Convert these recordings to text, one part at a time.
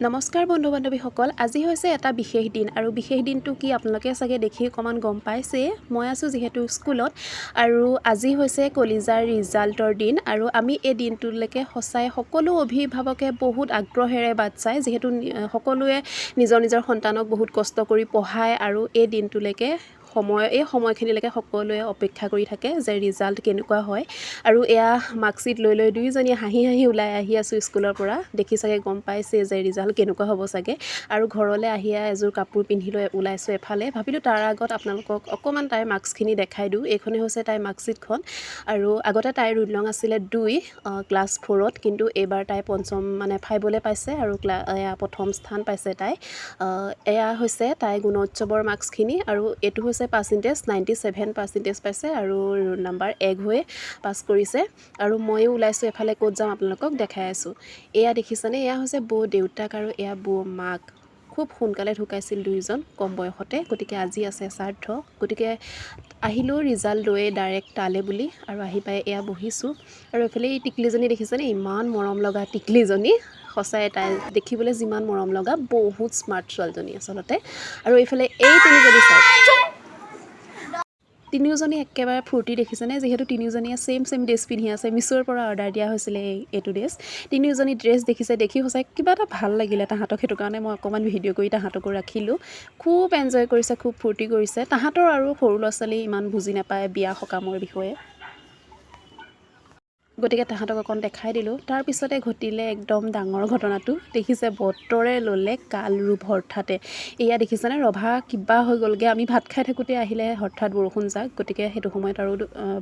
নমস্কাৰ বন্ধু বান্ধৱীসকল, আজি হৈছে এটা বিশেষ দিন আৰু বিশেষ দিনটো কি আপোনালোকে চাগে দেখি অকণমান গম পাইছেই। মই আছোঁ যিহেতু স্কুলত আৰু আজি হৈছে কলিজাৰ ৰিজাল্টৰ দিন আৰু আমি এই দিনটোলৈকে সঁচাই সকলো অভিভাৱকে বহুত আগ্ৰহেৰে বাট চায়, যিহেতু সকলোৱে নিজৰ নিজৰ সন্তানক বহুত কষ্ট কৰি পঢ়ায় আৰু এই দিনটোলৈকে সময় এই সময়খিনিলৈকে সকলোৱে অপেক্ষা কৰি থাকে যে ৰিজাল্ট কেনেকুৱা হয়। আৰু এয়া মাৰ্কশ্বিট লৈ লৈ দুয়োজনীয়ে হাঁহি হাঁহি ওলাই আহি আছোঁ স্কুলৰ পৰা। দেখি চাগে গম পাইছে যে ৰিজাল্ট কেনেকুৱা হ'ব চাগে। আৰু ঘৰলৈ আহি এযোৰ কাপোৰ পিন্ধি লৈ ওলাইছোঁ এফালে। ভাবিলোঁ তাৰ আগত আপোনালোকক অকণমান তাইৰ মাৰ্কছখিনি দেখাই দিওঁ। এইখনেই হৈছে তাইৰ মাৰ্কশ্বিটখন আৰু আগতে তাইৰ ৰোল নং আছিলে 2 ক্লাছ 4ত, কিন্তু এইবাৰ তাই পঞ্চম মানে 5লৈ পাইছে আৰু এয়া প্ৰথম স্থান পাইছে তাই। এয়া হৈছে তাইৰ গুণোৎসৱৰ মাৰ্কছখিনি আৰু এইটো হৈছে পাৰ্চেণ্টেজ, 97 পাৰ্চেণ্টেজ পাইছে আৰু ৰোল নাম্বাৰ 1 হৈ পাছ কৰিছে। আৰু ময়ো ওলাইছোঁ এফালে, ক'ত যাম আপোনালোকক দেখাই আছোঁ। এয়া দেখিছেনে? এয়া হৈছে বৌ দেউতাক আৰু এয়া বৌ মাক। খুব সোনকালে ঢুকাইছিল দুয়োজন কম বয়সতে, গতিকে আজি আছে শ্ৰাদ্ধ। গতিকে আহিলোঁ ৰিজাল্ট লৈ ডাইৰেক্ট তালে বুলি আৰু আহি পাই এয়া বহিছোঁ। আৰু এইফালে এই টিকলিজনী দেখিছেনে? ইমান মৰম লগা টিকলিজনী, সঁচাই তাই দেখিবলৈ যিমান মৰম লগা, বহুত স্মাৰ্ট ছোৱালীজনী আচলতে। আৰু এইফালে এই তিনিজনী চাওক, তিনিওজনী একেবাৰে ফূৰ্তি, দেখিছেনে? যিহেতু তিনিওজনীয়ে ছেইম ছেইম ড্ৰেছ পিন্ধি আছে। মিছ'ৰ পৰা অৰ্ডাৰ দিয়া হৈছিলে এইটো ড্ৰেছ। তিনিওজনী ড্ৰেছ দেখিছে, দেখি সঁচাই কিবা এটা ভাল লাগিলে তাহাঁতক। সেইটো কাৰণে মই অকণমান ভিডিঅ' কৰি তাহাঁতকো ৰাখিলোঁ। খুব এনজয় কৰিছে, খুব ফূৰ্তি কৰিছে তাহাঁতৰ। আৰু সৰু ল'ৰা ছোৱালী ইমান বুজি নাপায় বিয়া সকামৰ বিষয়ে, গতিকে তাহাঁতক অকণ দেখাই দিলোঁ। তাৰপিছতে ঘটিলে একদম ডাঙৰ ঘটনাটো। দেখিছে, বতৰে ল'লে কাল ৰূপ হঠাতে। এয়া দেখিছেনে? ৰভা কিবা হৈ গ'লগৈ। আমি ভাত খাই থাকোঁতে আহিলে হঠাৎ বৰষুণ যাক। গতিকে সেইটো সময়ত আৰু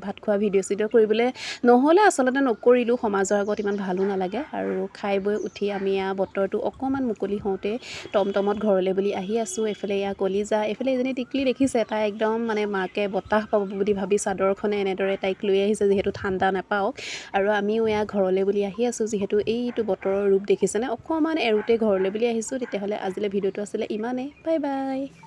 ভাত খোৱা ভিডিঅ' চিডিঅ' কৰিবলৈ নহ'লে, আচলতে নকৰিলোঁ, সমাজৰ আগত ইমান ভালো নালাগে। আৰু খাই বৈ উঠি আমি এয়া বতৰটো অকণমান মুকলি হওঁতে টমটমত ঘৰলৈ বুলি আহি আছোঁ। এইফালে এয়া কলিজা, এইফালে এজনী টিকলি দেখিছে, তাই একদম মানে মাকে বতাহ পাব বুলি ভাবি চাদৰখনে এনেদৰে তাইক লৈ আহিছে, যিহেতু ঠাণ্ডা নাপাওক। আৰু আমিও এয়া ঘৰলৈ বুলি আহি আছোঁ, যিহেতু এইটো বতৰৰ ৰূপ দেখিছেনে, অকণমান এৰোতে ঘৰলৈ বুলি আহিছোঁ। তেতিয়াহ'লে আজিলৈ ভিডিঅ'টো আছিলে ইমানেই। Bye bye.